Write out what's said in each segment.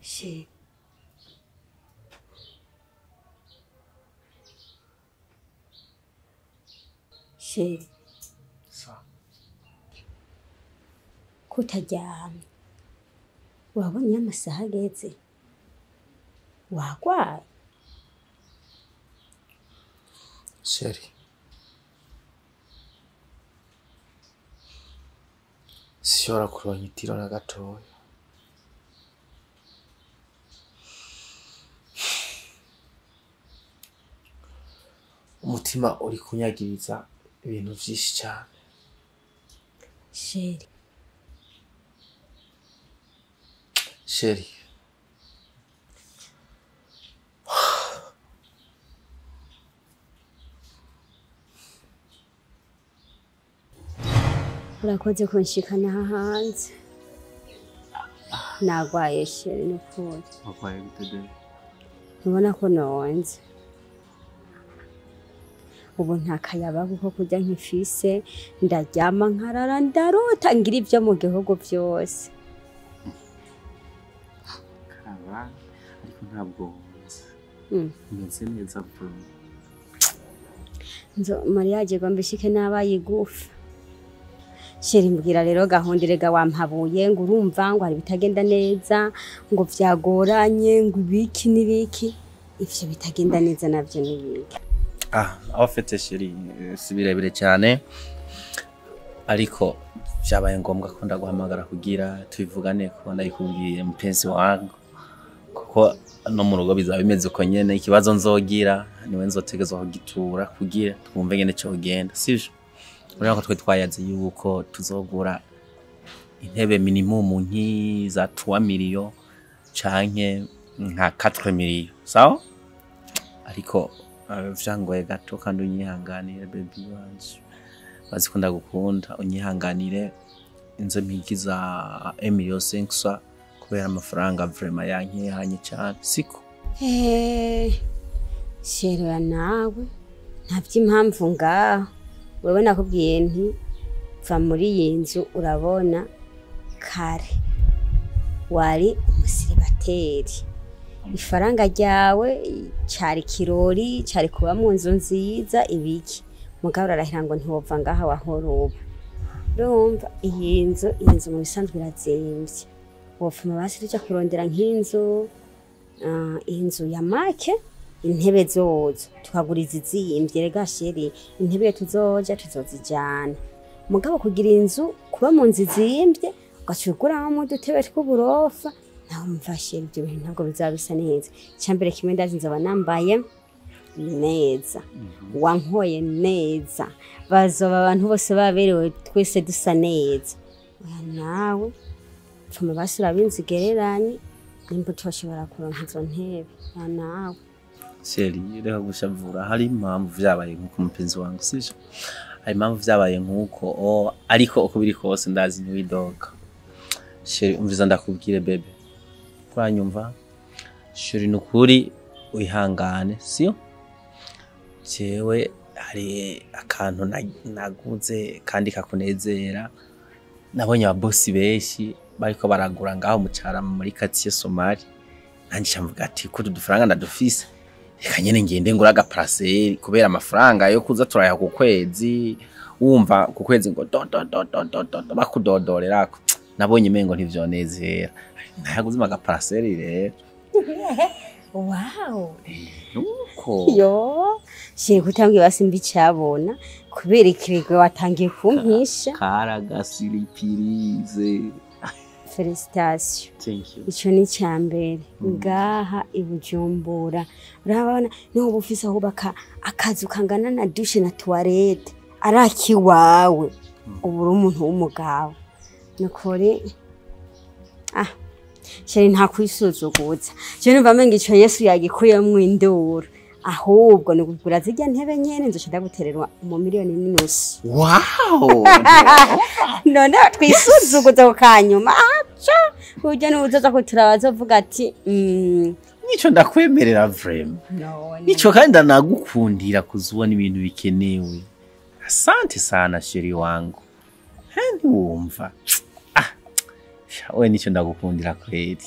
Chéri. Chéri. Kutaryamye. Wabonye amasaha ageze? Wagwaye? Chéri. Sinshobora kuronka itiro na gatoya. Umutima uri kunyagiriza ibintu vyinshi cane. Chéri. Chéri. Urakoze kunshikana aha hanze. Nagwaye chéri nukuri. Wagwaye gute bébé? Ntubona ko nonze. Ubu nta kayabagu ko kurya nkifise, ndaryama nkarara ndarota ngira ivyo mu gihugu vyose. Karaba ariko ntabwo wonze. Umeze neza vuba. Nzo mariage ngo mbishike nabaye igufa. Chéri mbwira rero gahunda erega wampabuye ngo urumva ngo hari bitagenda neza ngo vyagoranye ngo ibiki n'ibiki, ivyo bitagenda neza navyo n'ibiki. Ah, en fait chéri si birebire cyane ariko vyabaye ngombwa ko ndaguhamagara kugira tubivugane ko ndabikubwiye mupenzi wangu, kuko no mu rugo bizaba bimeze uko nyene. Ikibazo nzogira niwe nzotegezwa kugitura kugira twumve ngene cogenda, sivyo? Urabona ko twe twayaze yuko tuzogura intebe minimum nk'iza 3 millions canke nka 4 millions, sawa? Ariko vyangoye gato kandi unyihanganire baby wanje, bazi ko ndagukunda, unyihanganire inzo mpigi za 1 million 500 kubera amafaranga vraiment yankehanye cyane, siko? Chéri oya nawe ntavyo impamvu ngaho. Wewe nakubwiye nti va muri iyi nzu urabona kare wari umusiribateri, ifaranga ryawe cari kirori cari kuba mu nzu nziza ibiki, mugabo urarahira ngo ntiwova ngaha wahora uba. Urumva iyi nzu mu bisanzwe irazimvye, wopfuma basi tuja kurondera nk'inzu inzu ya make intebe zozo tukagura izizimvye. Rega chéri intebe iyo tuzoja tuzozijana, mugabo kugira inzu kuba mu nzu izimvye ugaca uguramwo udutebe tw'uburofa, nawe umva chéri ivyo bintu ntabwo bizaba bisa neza. Icambere kimwe ndazi nzoba nambaye neza, wankoye neza, bazoba abantu bose baberewe twese dusa neza. Oya nawe pfuma basi uraba inzu igereranye nimba utoshobora kuronka izo ntebe. Oya nawe Chéri reka gushavura, hari impamvu vyabaye nkuko mupenzi wangu, sivyo? Hari impamvu vyabaye nkuko, ariko uko biri kose ndazi ntiwidoga. Chéri umviza ndakubwire bébé, uranyumva? Chéri nukuri wihangane, siyo? Jewe hari akantu naguze kandi kakunezera. Nabonye ababosi benshi bariko baragura ngaho mu Carama muri quartier Somali, nanje mvuga ati ko udufaranga ndadufise, reka nyene ngende ngura agaparaseri kubera amafaranga yo kuza turaya ku kwezi, wumva ku kwezi ngo do do do do do do bakudodorerako. Nabonye imengo ntivyonezera, nayaguze agaparaseri rero. Wow. Nuko yo chéri kutangiye basimba icabona kubera ikirego watangiye kumpisha. Karagasiripirize. Félicitations. Thank you. Ico ni icambere ngaha i Bujumbura. Urabona niho uba ufise aho ubaka akazu kangana na douche na toilette arakiwawe, ubu uri umuntu w'umugabo nukuri. Chéri nta kwisuzuguza, je numva menga ico Yesu yagikuyemwo induru, ahubwo ni kugura zirya ntebe nyene nzoca ndagutererwa mu miliyoni n'inusu. Wow. None twisuzuguza ku kanyuma aca burya n'uwuzoza kuturaba azovuga ati Nico ndakwemerera vraiment. Nico kandi ndanagukundira kuzubona ibintu bikenewe. Asante sana chéri wangu. Ntiwumva. Ah. We nico ndagukundira kweli.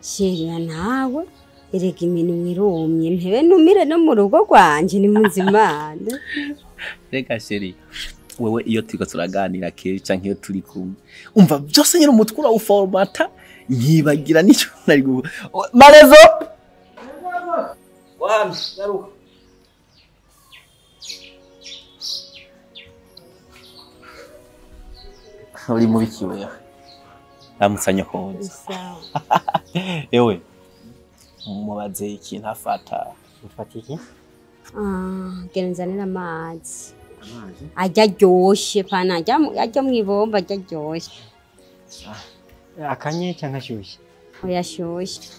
Sheri nawe erega iminwa irumye ntebe numire no mu rugo rwanje ni muzimana. Reka sheri wewe iyo turiko turaganira kenshi canke iyo turi kumwe umva byose nyine umutwe urawuformata nkibagira nico nari Marezo wana garuka uri mubi kiwe amusanya koza. Ewe mubaze ikintu afata ufata iki? Genzanira amazi ajya ryoshe pana ajya mwibomba ajya ryoshe. Akanye cyangwa ashyushye? Oya ashyushye.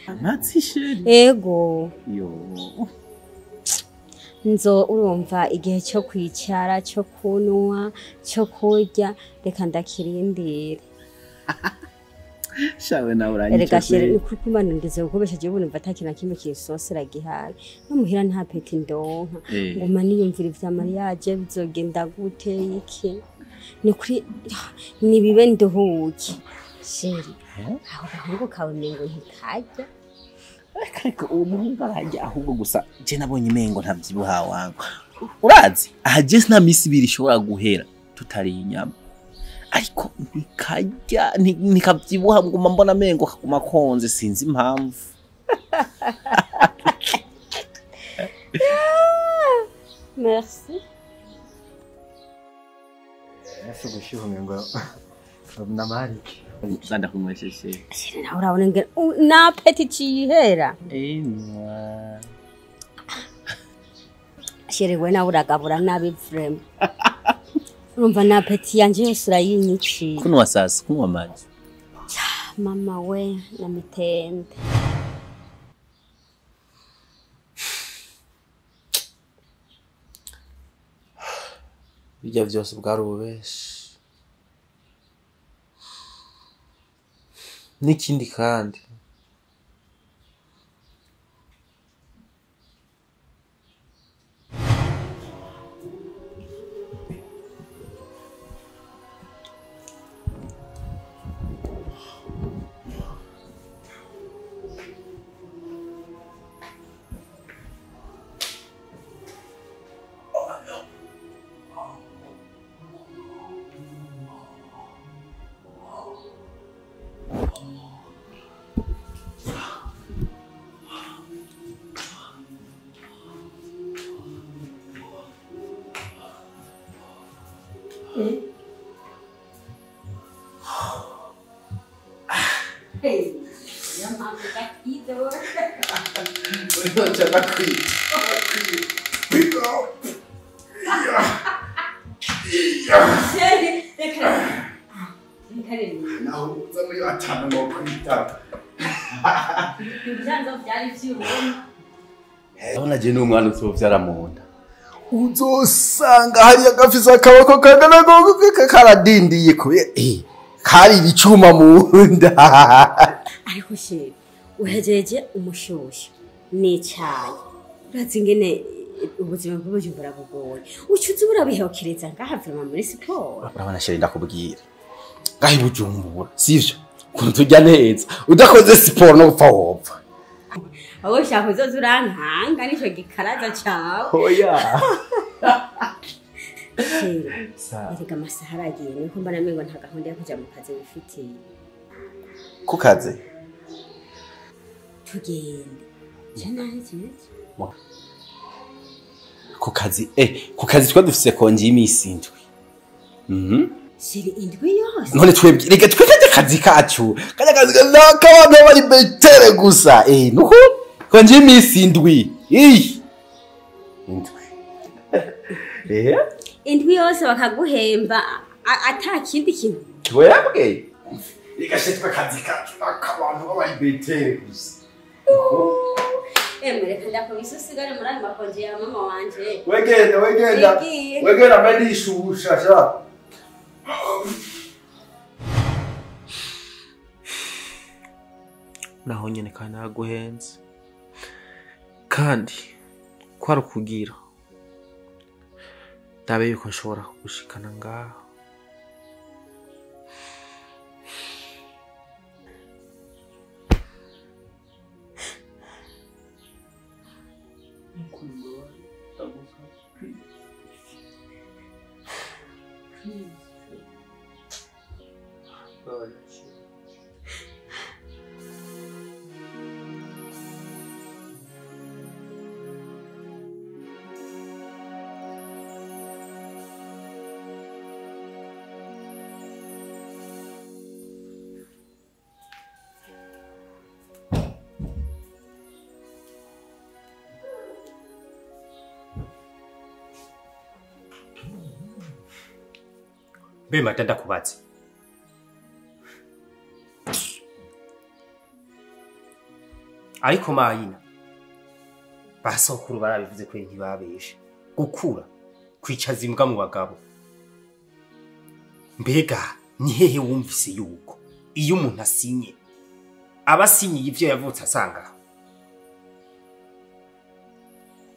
Amazi sheri. Ego. Yo. Nzo urumva igihe cyo kwicara cyo kunywa cyo kurya reka ndakirindire. Shawe nawe uranyica. Erega sheri kuko Imana ngeze gukobesha je ubuntu mva kimwe kisosera gihari no muhira nta peti ndonka nguma niyumvira ivya mariage bizogenda gute iki ni kuri nibibe nduhuke. Sheri aho gahungu kawe mengo ntikajya. Ariko uwo muhungu arajya ahubwo gusa je nabonye imengo ntavyibuha wangu. Urazi aha je nta misi ibiri ishobora guhera tutariye inyama ariko ntikajya ntikavyibuha nguma mbona mengo kaguma konze sinzi impamvu. Merci. Ese gushyuha ngo namarike. Zanda kunyweshe. Sheri nawe urabona ngira na peti cihera. Enwa. Sheri we nawe uragabura nabi frame. Urumva na peti yanje yose urayinyiciye. Kunwa sasa kunywa amazi. Mama we na mitende. Bijya byose bwari ububeshi. N'ikindi kandi Urabona je n'umwana uzovyara mu nda uzosanga hariya gafise akaboko kangana karadindiye kubera kari ibicuma mu nda. Ariko sheri uhejeje umushusho n'icayi urazi ingene ubuzima bw'Ubujumbura bugoye ucuze urabihekereza ngaha vrema muri siporo. Urabona sheri ndakubwira ngaha Bujumbura sivyo ukuntu turya neza udakoze siporo no gupfa wopfa. Aho ushaka uzoza urankanga nico gikaraza cawe. Oya. Erega amasaha aragiye niko mbona mengo nta gahunda yo kuja mu kazi wifitiye. Ku kazi? Tugende. Je nahejeje. Ku kazi ku kazi twa dufise konji y'imisi indwi. Sheri indwi yose. None twebwe reka twekajya kazi kacu. Kajya kazi n'akabantu bari betere gusa. Nuko konji y'imisi indwi. Indwi. Indwi yose bakaguhemba ata kindi kintu. Twebwe reka shetwe kazi kacu n'akabantu bari betere gusa. Reka ndakubise usigare muri ayo makonji ya mama wanje. Wegenda wegenda. Wegenda mbe sha. Naho nyene kandi naraguhenze kandi kwari ukugira ndabe yuko nshobora kugushikana ngaho. Please. Babarira. Mbe mata ndakubatse. Ariko mayina basokuru barabivuze ko ntibabeshe gukura kwicaza imbwa mu bagabo. Mbega ni hehe wumvise yuko iyo umuntu asinye aba asinyiye ivyo yavutse asanga?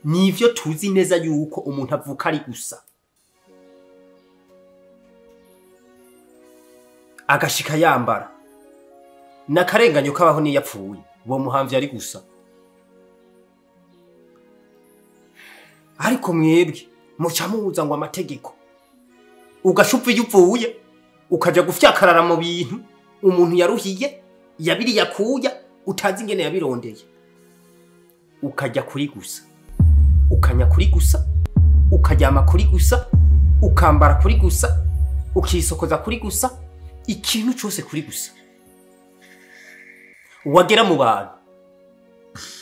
Nivyo tuzi neza yuko umuntu avuka ari gusa agashika yambara nakarenganyo kabaho niyapfuye uwo muhamvyi ari gusa. Ariko mwebwe muca muza ngo amategeko ugashupa iyo upfuye ukaja gufyakarara mu bintu umuntu yaruhiye yabiri yakuya utazi ingene yabirondeye, ukajya kuri gusa, ukanya kuri gusa, ukaryama kuri gusa, ukambara kuri gusa, ukisokoza kuri gusa, ikintu cyose kuri gusa. Wagera mu bantu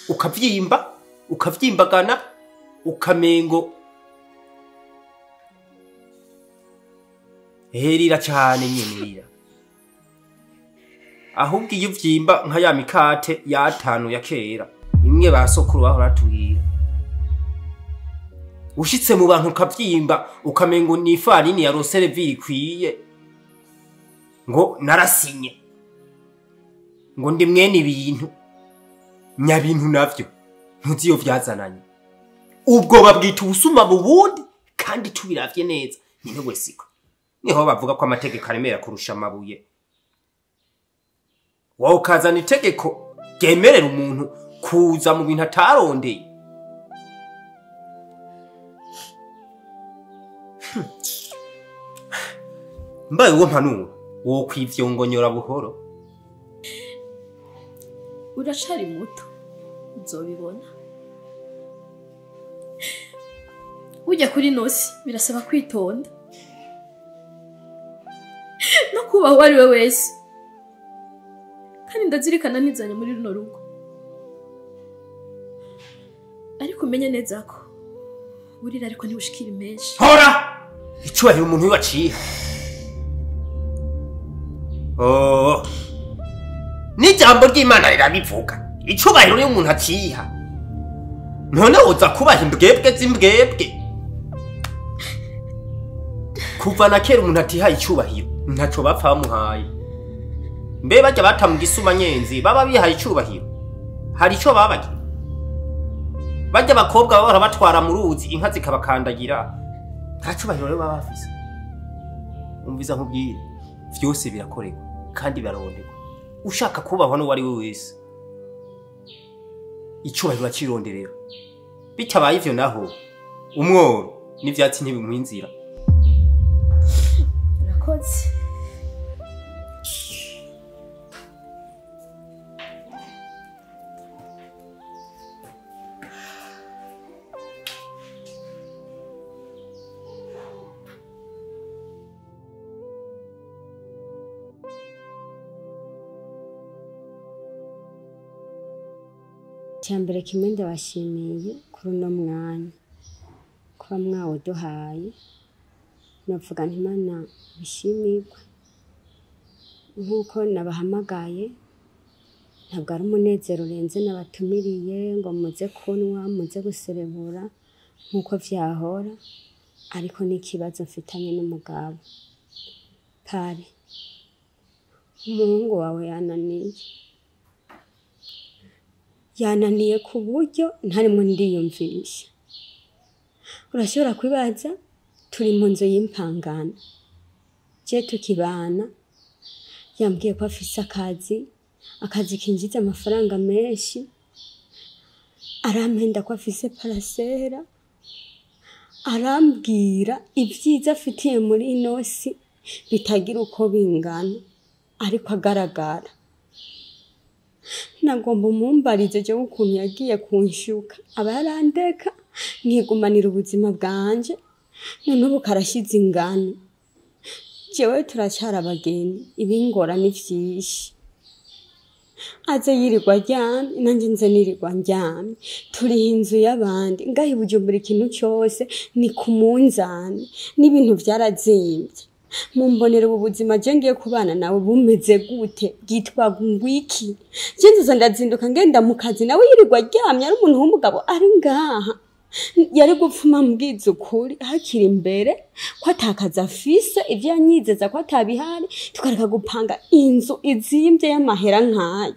ukavyimba ukavyimbagana ukamengo herira cyane nyenira. Ahubwo iyo uvyimba nka ya mikate ya 5 ya kera imwe basokuru bahora tubwira, ushitse mu bantu ukavyimba ukamengo ni ifarini ya roserevire ikwiye ngo narasinye ngo ndi mwene ibintu nyabintu navyo ntuzi iyo vyazananye. Ubwo babwita ubusuma bubundi kandi tubiravye neza nyine wesiko niho bavuga ko amategeko aremera kurusha amabuye. Wowe ukazana itegeko ryemerera umuntu kuza mu bintu atarondeye. Mbaye uwo mpanuro wo kwivyongonyora buhoro. Uracari muto uzobibona. Ujya kuri nosi birasaba kwitonda no kubaha uwo ari we wese, kandi ndazirikana nizanye muri runo rugo. Ariko umenye neza ko burira ariko ntibushikira menshi. Hora icyubahiro umuntu wibaciye. Oh, n'ijambo ry'Imana rirabivuga icubahiro niyo umuntu aciha. None uza kubaha imbwebwe z'imbwebwe? Kuva na kera umuntu atihaye icubahiro ntaco bapfa bamuhaye. Mbe bajya bata mu gisuma nyenzi baba bihaye icubahiro, hari ico babagira? Bajya abakobwa bahora batwara mu ruzi inka zikabakandagira, nta cubahiro rero baba bafise. Umviza nkubwire, vyose birakorerwa kandi biraronderwa. Ushaka kubahwa n'uwo ari we wese icubahiro acironderera. Bitabaye ivyo naho umworo n'ivyatsi ntibimuha inzira. Urakoze. Icyambere kimwe ndabashimiye kuri uno mwanya kuba mwawuduhaye, navuga nti Imana bishimirwe. Nk'uko nabahamagaye ntabwo ari umunezero urenze nabatumiriye ngo muze kunywa muze guserebura nk'uko vyahora, ariko n'ikibazo mfitanye n'umugabo. Pare umuhungu wawe yananiye, yananiye ku buryo ntarimo ndiyumvisha. Urashobora kwibaza turi mu nzu y'impangano je tukibana, yambwiye ko afise akazi kinjiza amafaranga menshi, arampenda ko afise parasera, Arambwira ibyiza afitiye muri ino si bitagira uko bingana, ariko agaragara. Nagomba umumbarize jewe ukuntu yagiye kunshuka, aba yarandeka nkigumanira ubuzima bwanje, none ubu karashize ingano. Jewe turacara abageni, ibingora ni vyinshi. Aze yirirwa aryamye, nanje nze nirirwa ndyamye. Turiha inzu y'abandi, ngaha i Bujumbura ikintu cose ni ku munzani, n'ibintu vyarazimvye. Mumbonera ubu buzima je ngiye kubana nawe bumeze gute? Bwitwa ngwiki? Je nzoza ndazinduka ngenda mu kazi, nawe yirirwa aryamye, ari umuntu w'umugabo ari ngaha. Yari gupfuma mbwiza ukuri hakiri imbere ko atakazi afise, ivyo yanyizeza ko atabihari, tukareka gupanga inzu izimvye y'amahera nk'aya.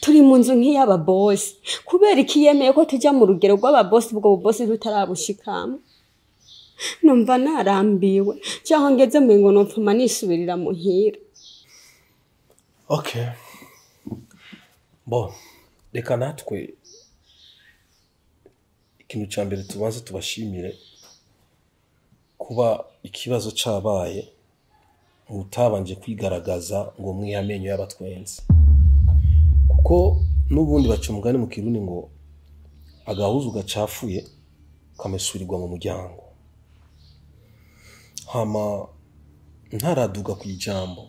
Turi mu nzu nk'iy'ababosi, kubera iki yemeye ko tuja mu rugero rw'ababosi, ubwo bubosi tutarabushikamo? Numva narambiwe, canke ngeze mengo nopfuma nisubirira muhira. Okay. Bon, reka natwe ikintu ca mbere tubanze tubashimire kuba ikibazo cabaye mutabanje kwigaragaza ngo mwihe amenyo y'abatwenzi, kuko n'ubundi baca umugani mu Kirundi ngo agahuzu gacafuye kamesurirwa mu muryango. Hama ntaraduga ku ijambo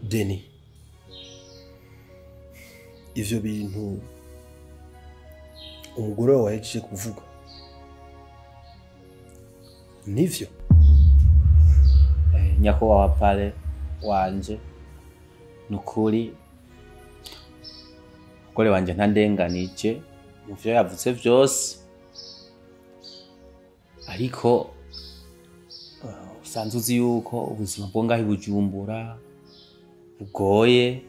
Deni, ivyo bintu umugore wawe yahejeje kuvuga nivyo? Nyakubahwa pale wanje, nukuri umugore wanje ntandenganije muvyo yavuze vyose, ariko usanzwe uzi yuko ubuzima bwo ngaha i Bujumbura bugoye.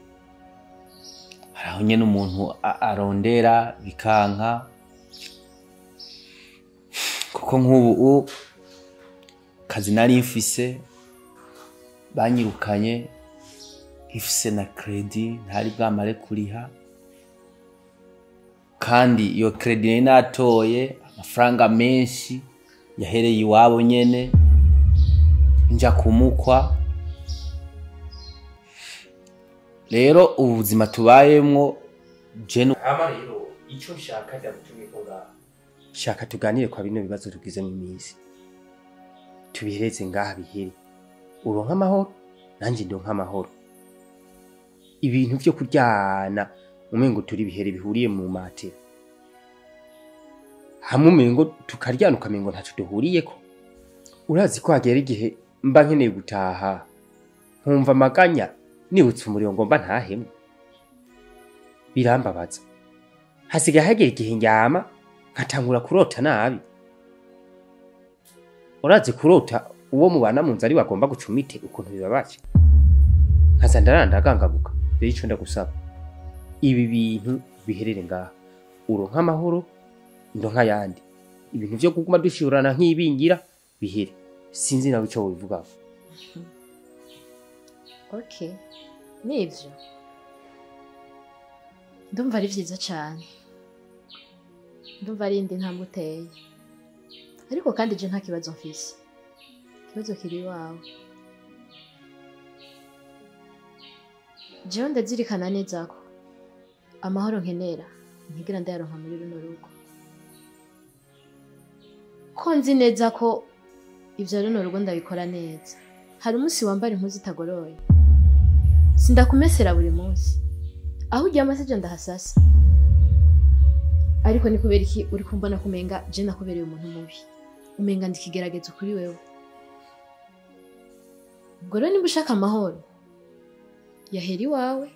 Hari aho nyene umuntu arondera bikanka, kuko nk'ubu kazi nari mfise banyirukanye, mfise na credit ntari bwamare kuriha, kandi iyo credit nari natoye amafaranga menshi yahereye iwabo nyene nja kumukwa. Rero ubuzima tubayemwo je hama rero ico nshaka ndagutumye ko ngaha shaka tuganire kwa bino bibazo tugize mu minsi, tubihereze ngaha bihere, uronka amahoro nanje ndonka amahoro. Ibintu vyo kuryana umengo turi bihere bihuriye mu matera, hamwe umengo tukaryana ukamengo ntaco duhuriyeko. Urazi ko hagera igihe mba nkeneye gutaha nkumva amaganya nibutse umuriro ngomba ntahemwe, birambabaza. Hasigaye hagera igihe ndyama nkatangura kurota nabi. Urazi kurota uwo mubana mu nzu ari wagomba gucumite ukuntu bibabaje, nkaza ndarandagangabuka. Rero ico ndagusaba, ibi bintu biherere ngaha, uronka amahoro ndonka yandi. Ibintu vyo kuguma dushurana nk'ibingira bihere. Sinzi nawe ico wobivugaho. Okay, nivyo ndumva ari vyiza cane, ndumva ari indi ntambwe uteye, ariko kandi je nta kibazo mfise, ikibazo kiri iwawe. Jewe ndazirikana neza ko amahoro nkenera ntigira ndayaronka muri runo rugo, ko nzi neza ko ivyo runo rugo ndabikora neza. Hari umunsi wambara impuzu itagoroye, sindakumesera buri munsi, aho uryama sije ndahasasa. Ariko ni kubera iki uri kumbona kumenga je nakubereye umuntu mubi, umenga ndikigeragezo kuri wewe? Ubwo rero nimba ushaka amahoro yahera iwawe,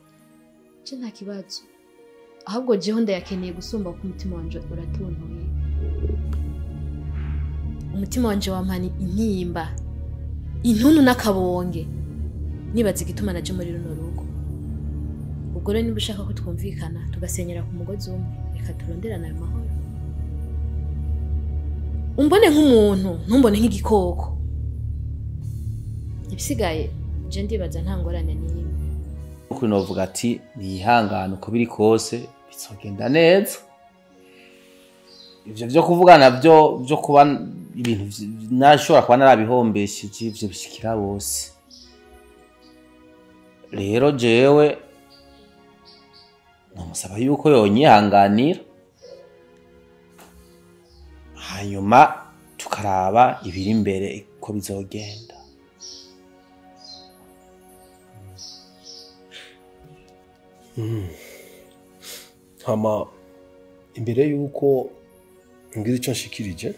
je nta kibazo, ahubwo jeho ndayakeneye gusumba kuko umutima wanje uratuntuye. Umutima wanje wampana intimba, intuntu n'akabonge, nibaza igituma naje muri runo rugo. Ubwo rero nimba ushaka ko twumvikana tugasenyera ku mugozi umwe, reka turonderane ayo mahoro. Umbone nk'umuntu, ntumbone nk'igikoko. Ibisigaye je ndibaza nta ngorane n'imwe. Uko novuga ati nihangane uko biri kose bizogenda neza. Ivyo vyo kuvugana byo kuba ibintu nashobora kuba narabihombesheje, ivyo bishikira bose. Rero jewe namusaba yuko yonyihanganira, hanyuma tukaraba ibiri imbere ko bizogenda. Hama imbere yuko ngira icyo nshikirije,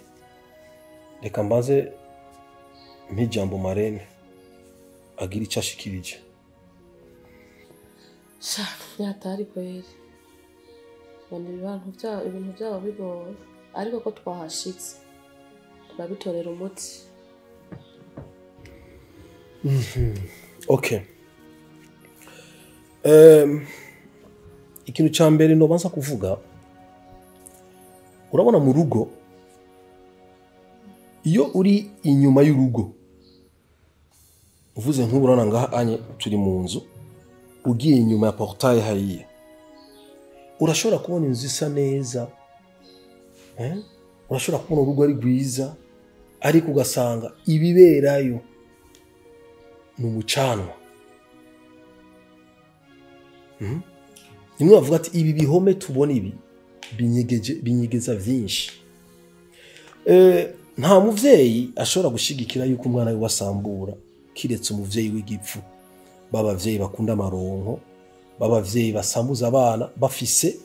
reka mbaze mpijambo Marene agira icyo ashikirije. Sha yatari kweri. Bone ibintu byabo bigoye, ariko ko twahashitse turabitorera umuti. Okay. Ikintu ca mbere nobanza kuvuga, urabona mu rugo iyo uri inyuma y'urugo, uvuze nk'uburana ngaha anye turi mu nzu, ugiye inyuma ya portail hariya urashobora kubona inzu isa neza, urashobora kubona urugo ari rwiza, ariko ugasanga ibiberayo ni umucanwa. Nimwe bavuga ati ibi bihome tubona ibi binyegeje, binyegeza vyinshi. Nta muvyeyi ashobora gushigikira yuko umwana we wasambura, kiretse umuvyeyi w'igipfu. Babavyeyi bakunda amaronko, babavyeyi basambuza abana bafise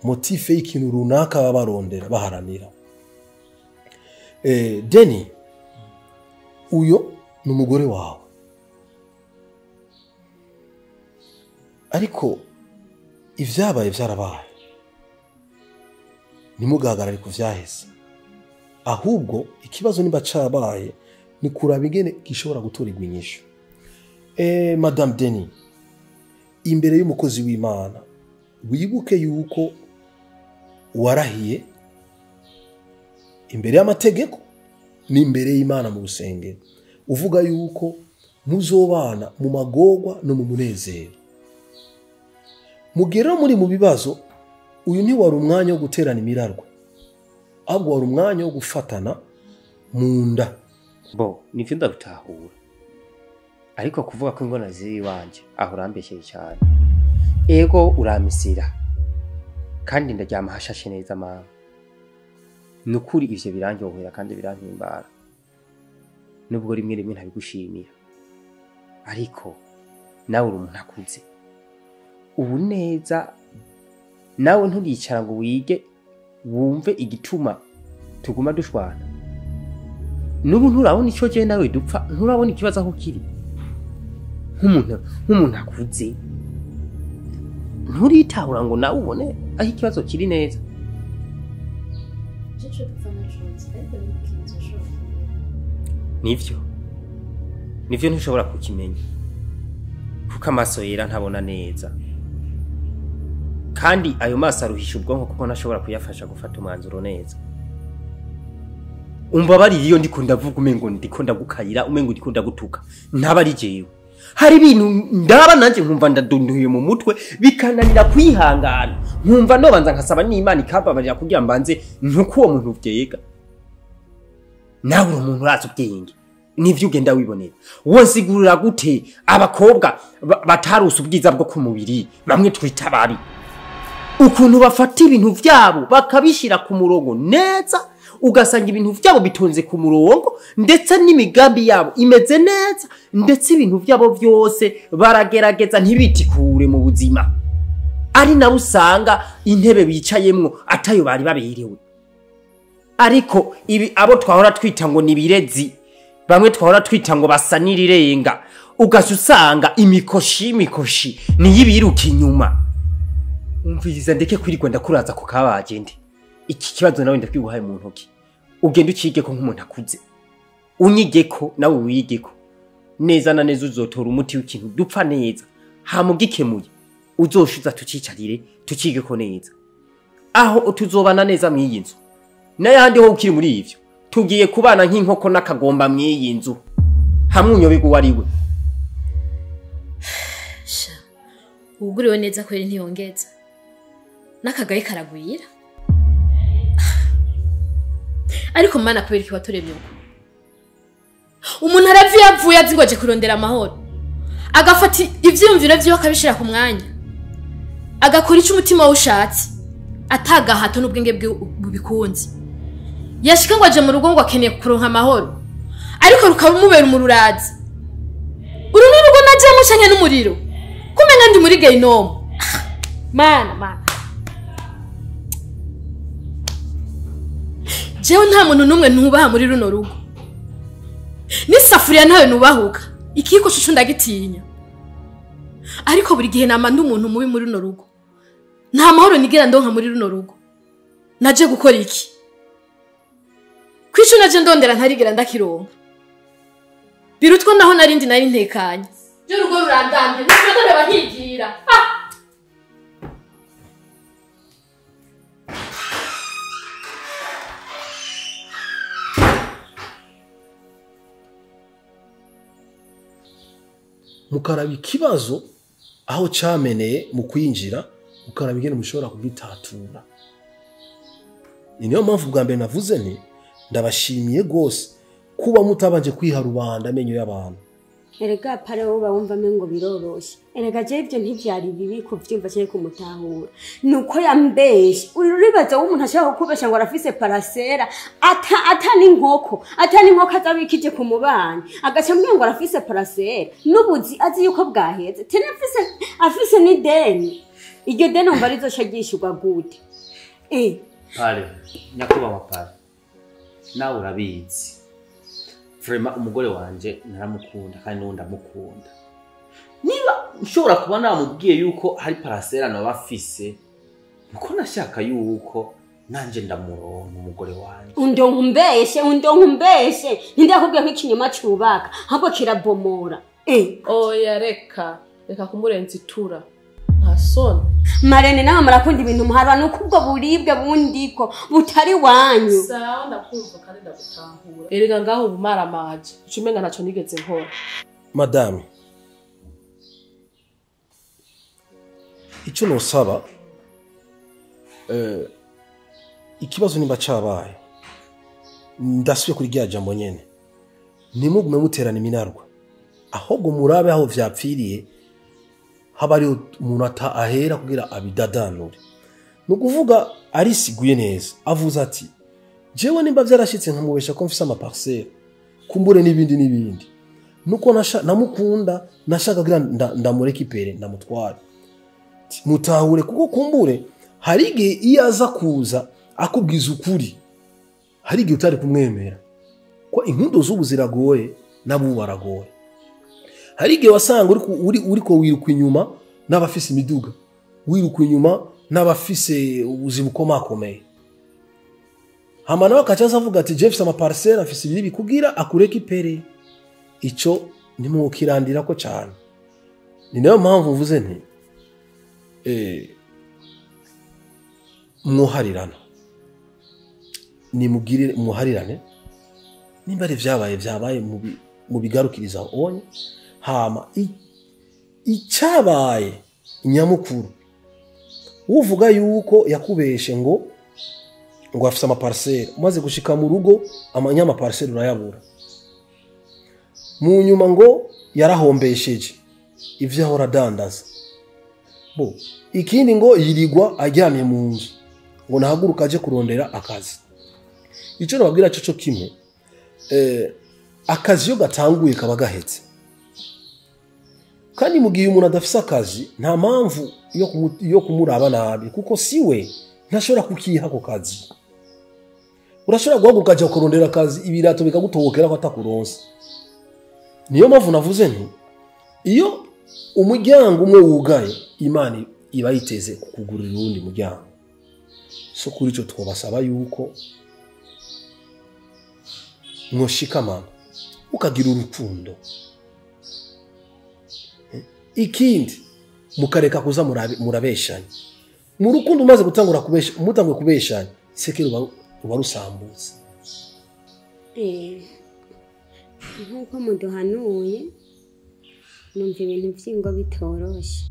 motife y'ikintu runaka babarondera baharanira. Deni, uyo ni umugore wawe, ariko ivyabaye vyarabaye, ntimugahagarare ku vyahise, ahubwo ikibazo nimba cabaye ni kuraba ingene gishobora gutorerwa inyishu. Madame Deni, imbere y'umukozi w'Imana wibuke yuko warahiye imbere y'amategeko n'imbere y'Imana mu rusengero, uvuga yuko muzobana mu magorwa no mu munezero. Mugera muri mu bibazo, uyu ntiwari umwanya wo guterana imirarwe, ahubwo wari umwanya wo gufatana mu nda. Bo nivyo ndabitahura, ariko kuvuga ko ingona ziri iwanje aho urambeshyeye cyane. Ego uramisira kandi ndaryama hashashe neza mama, nukuri ivyo birandyohera kandi birampimbara, nubwo rimwe rimwe ntabigushimira, ariko nawe uri umuntu akuze ubu neza, nawe nturicara ngo wige wumve igituma tuguma dushwana. Nubu nturabona ico je nawe dupfa, nturabona ikibazo aho kiri. Nk'umuntu akuze nturitahura ngo nawe ubone aho ikibazo kiri neza. Nivyo ntushobora kukimenya, kuko amaso yera ntabona neza, kandi ayo maso aruhisha ubwonko kuko ntashobora kuyafasha gufata umwanzuro neza. Umbabarire iyo ndiko ndavuga umengo ndiko ndagukayira, umengo ndiko ndagutuka, ntaba ari jewe. Hari ibintu ndaba nanje nkumva ndadunduye mu mutwe bikananira kwihangana, nkumva nobanza nkasaba n'Imana ikambabarira kugira mbanze ntuko uwo muntu vyega. Nawe uri umuntu urazi ubwenge, nivyo ugenda wibonera. Wonsigurira gute abakobwa bataruse ubwiza bwo ku mubiri, bamwe twita babi, ukuntu bafata ibintu vyabo bakabishira ku murongo neza, ugasanga ibintu vyabo bitonze ku murongo, ndetse n'imigambi yabo imeze neza, ndetse ibintu vyabo vyose baragerageza ntibitikure mu buzima. Ari nabo usanga intebe bicayemwo atayo bari baberewe. Ariko ibi abo twahora twita ngo ni birezi, bamwe twahora twita ngo basa n'irirenga, ugaca usanga imikoshi niyibiruka inyuma. Umviriza ndeke kwirirwa ndakuraza ku kabagende. Iki kibazo nawe ndakiguhaye mu ntoki, ugende ucige ko nk'umuntu akuze, unyigeko nawe wigeko neza na neza, uzotora umuti w'ikintu dupfa neza, hama ugikemuye uzoshuza tucicarire tucigeko neza, aho tuzobana neza mw'iyi nzu. N'ayandi ho ukiri muri ivyo tugiye kubana nk'inkoko n'akagomba mw'iyi nzu, hamwe unyobegwa uwo ari we. Sha uguriwe neza kweri ntiyongeza n'akagaye karagwira. Ariko mana kubera iki waturemye uko? Umuntu aravye yavuye azi ngo aje kurondera amahoro. Agafata ivyiyumviro vyiwe akabishira ku mwanya. Agakora ico umutima we ushatse. Atagahato n'ubwenge bwe bubikunze. Yashika ngo aje mu rugo ngo akeneye kuronka amahoro. Ariko rukamubera umururazi. Uru ni urugo najemo canke n'umuriro. Kumenga ndi muri gehinomu. Mana mana. Jewe nta muntu numwe ntubaha muri runo rugo. N'isafuriya ntawe nubahuka. Ikiko cucu ndagitinya. Ariko buri gihe nama ndi umuntu mubi muri runo rugo. Nta mahoro nigera ndonka muri runo rugo. Naje gukora iki? Kwico naje ndondera ntarigera ndakironka. Birutwa naho narindi nari ntekanye. Je rugo rurandamye, nitwe ndareba nkigira. Mukaraba ikibazo aho cameneye mu kwinjira, mukaraba ingene mushobora kugitatura. Ni niyo mpamvu bwa mbere navuze nti ndabashimiye gose kuba mutabanje kwiha rubanda amenyo y'abantu. Erega pare wowe wumva mengo biroroshe. Erega je ivyo ntivyari bibi kuvyumva cyane kumutahura. Nuko yambeshe. Uribaza umuntu ashaka kukubesha ngo arafise parasera ata n'inkoko, ata n'inkoko azabikije ku mubana. Agaca mbwira ngo arafise parasera. N'ubuzi azi yuko bwaheze. Tena afise n'ideni. Iryo deni umva rizosha ryishurwa gute? Pare, nyakubahwa pare. Nawe urabizi. Vrema umugore wanje naramukunda kandi n'undi ndamukunda. Niba nshobora kuba namubwiye yuko hari parasera no bafise, nuko nashaka yuko nanje ndamuronka umugore wanje. Undonkumbeshe, ndakubwiye ko ikinyoma cubaka, ahubwo kirabomora. Oya reka kumurenza itura. Nta soni. Marene nawe murakunda ibintu muharwa nuko ubwo buribwe bundiko butari wanyu. Sawa ndakumva kandi ndagutahura. Erega ngaho ubumaramaje. Ucumenga ntaco nigeze nkora. Madame, ico nosaba ikibazo nimba cabaye ndasubiye kuri rya jambo nyene, ntimugume muterana iminarwa, ahubwo murabe aho vyapfiriye haba ari umuntu ahera kugira abidadanure. Ni ukuvuga arisiguye neza, avuze ati jewe nimba vyarashitse nkamubesha ko mfise amaparcelle kumbure n'ibindi n'ibindi, nuko namukunda nashaka kugira ndamureke ipere ndamutware. Mutahure kuko kumbure hari igihe iyo aza kuza akubwiza ukuri, hari igihe utari kumwemera ko inkundo z'ubu ziragoye n'abubu baragoye. Hari igihe wasanga uriko wiruka inyuma n'abafise imiduga, wiruka inyuma n'abafise ubuzima bukomakomeye. Hama nawe akaca avuga ati Jeff amaparcelle afise ibiri kugira akureke ipere. Ico ntimwokirandirako cyane. Ni nayo mpamvu mvuze nti mwoharirana, nimugirire muharirane, nimba ari vyabaye mubigarukiriza onye. Hama icabaye nyamukuru uvuga yuko yakubeshe ngo afise amaparcelle, umaze gushika mu rugo amanyama parcelle urayabura, mu nyuma ngo yarahombesheje ivyo ahora adandaza. Bo ikindi ngo yirigwa aryamye mu nzu ngo nahaguruka aje kurondera akazi. Ico nababwira cyo kimwe, akazi yo gatanguye kaba gahetse. Kandi mu gihe umuntu adafise akazi nta mpamvu yo kumuraba nabi, kuko siwe ntashobora kukiha ako kazi. Urashobora guhaguruka aja kurondera akazi ibirato bikagutobokera ko atakuronse. Niyo mpamvu navuze nti iyo umuryango umwe wugaye Imana iba yiteze kukugurira uwundi muryango. So kuri ico twobasaba yuko mwoshikamana ukagira urukundo. Ikindi mukareka kuza murabeshanya. Mu rukundo umaze gutangura kubesha, mutangwe kubeshanya, seke ruba rusambutse. Nkuko muduhanuye numva ibintu vy'ingo bitoroshe.